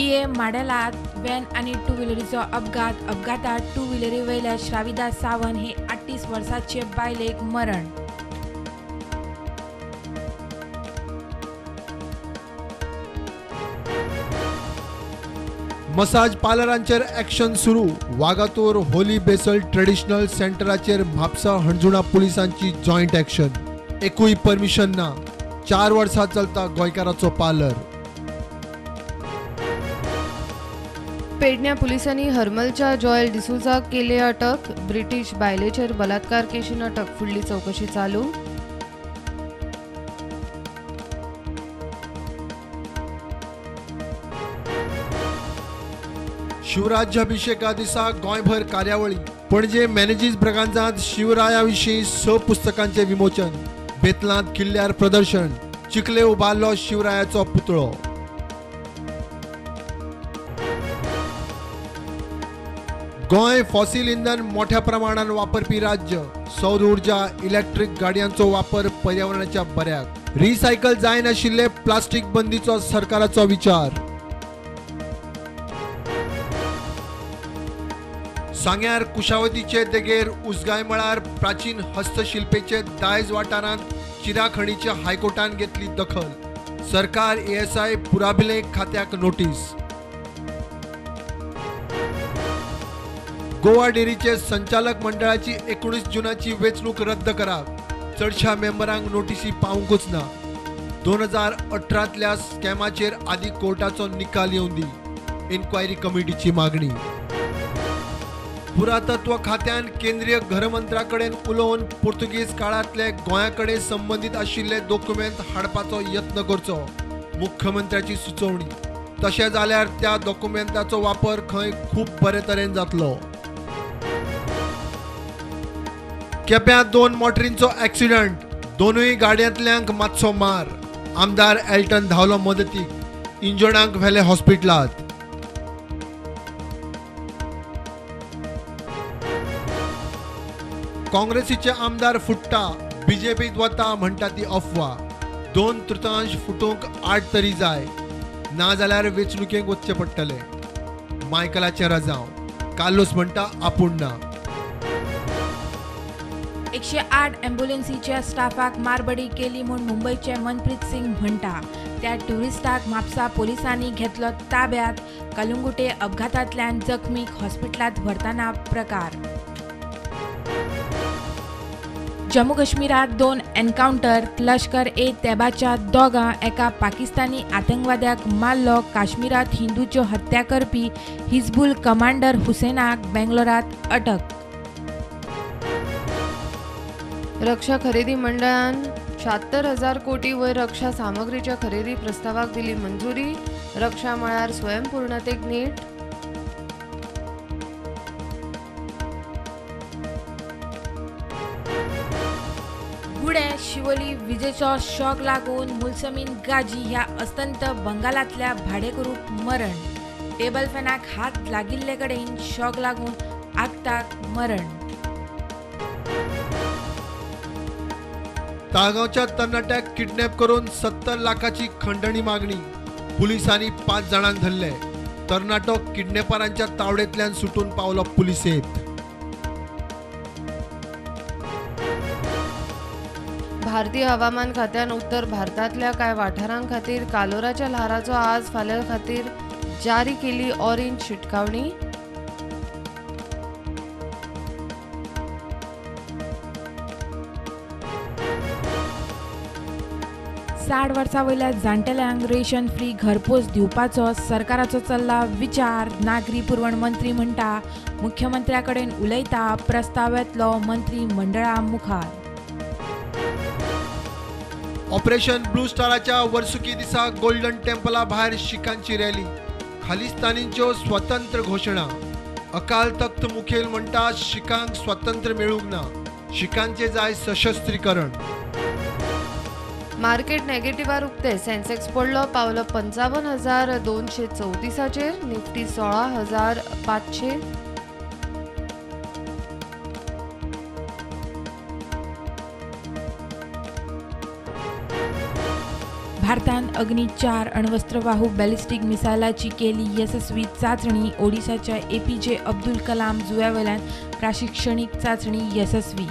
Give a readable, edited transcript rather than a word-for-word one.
थिये माडेलात वॅन आनी टू व्हिलरीचो अपघात. अपघातात टू व्हिलरी वयल्या श्राविदा सावंत हे 38 वर्सांचे बायलेक मरण. मसाज पार्लरांचेर ॲक्शन सुरू. वागातोर होली बेसल ट्रेडिशनल सेंटराचेर म्हापसा हणजुणा पुलिसांची जॉयंट ॲक्शन. एकूय परमिशन ना. 4 वर्सां चलता गोंयकाराचो पार्लर. पेडण्या पुलिसांनी हरमलच्या जॉयल डिसुजाक केले अटक. ब्रिटीश बायलेचेर बलात्कार केशीन अटक. फुडली चवकशी चालू. शिवराज्याभिषेका दिसा गोंयभर कार्यावळी. पणजे मॅनेजीस ब्रगांजांत शिवराया विशीं 6 पुस्तकांचें विमोचन. बेतलांत किल्ल्यार प्रदर्शन. चिखले उबारलो शिवरायाचो पुतळो. गोंय फॉसिल इंधन मोठ्या प्रमाणान वापरपी राज्य. सौर ऊर्जा, इलेक्ट्रीक गाडयांचो वापर पर्यावरणाच्या बऱ्याक. रिसायकल जायनाशिल्ले प्लास्टीक बंदीचो सरकाराचो विचार. सांग्यार कुशावतीचे देगेर उसगाय मळार प्राचीन हस्तशिल्पेचे दायज वाठारांत चिराखणीच्या हायकोर्टान घेतली दखल. सरकार एएसआय पुराभिलेख खात्याक नोटीस. गोवा डेअरीचे संचालक मंडळाची 19 जूनाची वेंचणूक रद्द करात. चडशा मेंबरांक नोटीसी पावूंकच ना. 2018तल्या स्कॅमाचेर आदी कोर्टाचो निकाल येवं दी. इन्क्वायरी कमिटीची मागणी. पुरातत्व खात्यान केंद्रीय घरमंत्र्याकडेन उलोवन पुर्तुगीज काळांतले गोंया कडेन संबंदीत आशिल्ले दोकुमेंत हाडपाचो यत्न करचो. मुख्यमंत्र्याची सुचोवणी. तशें जाल्यार त्या दोकुमेंताचो वापर खंय खूब बरे तरेन जातलो. केप्यां 2 मोटरींचो ॲक्सिडंट. दोनूय गाडयांतल्यांक मातसो मार. आमदार एल्टन धांवलो मदतीक. इंजर्डांक व्हेले हॉस्पिटलांत. काँग्रेसीचे आमदार फुट्टा, बीजेपीत वता म्हणटा ती अफवा. 2/3 फुटूंक 8 तरी जाय, ना जाल्यार वेंचणुकेक वचचें पडटलें. मायकलाचें रजांव. कार्लोस म्हणटा आपूण ना. 108 ॲम्ब्युलन्सीच्या स्टाफाक मारबडी केली म्हूण मुंबयचे मनप्रीत सिंग म्हणटा. त्या ट्युरिस्टाक म्हापसा पोलिसांनी घेतलो ताब्यात. कलंगुटे अपघातांतल्यान जखमीक हॉस्पिटलांत व्हरतना प्रकार. जम्मू काश्मीरात 2 एन्काउंटर. लश्कर ए तैबाच्या 2 एका पाकिस्तानी आतंकवाद्याक मारलो. काश्मीरात हिंदूच्यो हत्या करपी हिजबुल कमांडर हुसेनाक बेंगलोरात अटक. रक्षा खरेदी मंडळान 76,000 कोटी वयर रक्षा सामग्रीच्या खरेदी प्रस्तावाक दिली मंजुरी. रक्षा मळार स्वयंपूर्णतेक नेट. गुडे शिवोली विजेचो शॉक लागून मुलसमीन गाजी ह्या अस्तंत बंगालांतल्या भाडेकरूक मरण. टेबल फॅनाक हात लागिल्ले कडेन शॉक लागून आगताक मरण. ताळगांवच्या तरणाट्याक किडनॅप करून 70 लाखाची खंडणी मागणी. पुलिसांनी 5 जाणांक धरले. तरणाटो किडनॅपरांच्या तावडेंतल्यान सुटून पावलो पुलिसेंत. भारतीय हवामान खात्यान उत्तर भारतांतल्या कांय वाठारां खातीर कालोराच्या ल्हाराचो आज फाल्यां खातीर जारी केली ऑरेंज शिटकावणी. साठ वर्सां वयल्या जाण्टेल्यांक रेशन फ्री घरपोच दिवपाचो सरकाराचो चल्ला विचार. नागरी पुरवण मंत्री म्हणटा मुख्यमंत्र्या कडेन उलयता. प्रस्ताव येतलो मंत्रीमंडळा मुखार. ऑपरेशन ब्लू स्टाराच्या वर्सुकी दिसा गोल्डन टेम्पला भायर शिखांची रॅली. खालिस्तानींच्यो स्वतंत्र घोशणा. अकाल तख्त मुखेल म्हणटा शिखांक स्वातंत्र्य मेळूंक ना. शिखांचे जाय सशस्त्रीकरण. मार्केट नेगेटिव्हार उक्ते. सेन्सेक्स पडलो पावलो 55,234चेर. निफ्टी 16,500. भारतान अग्नी 4 अण्वस्त्रवाहू बॅलिस्टीक मिसायलाची केली येसस्वी चाचणी. ओडिशाच्या एपीजे अब्दुल कलाम जुव्यावेल्यान प्रशिक्षणीक चाचणी येसस्वी.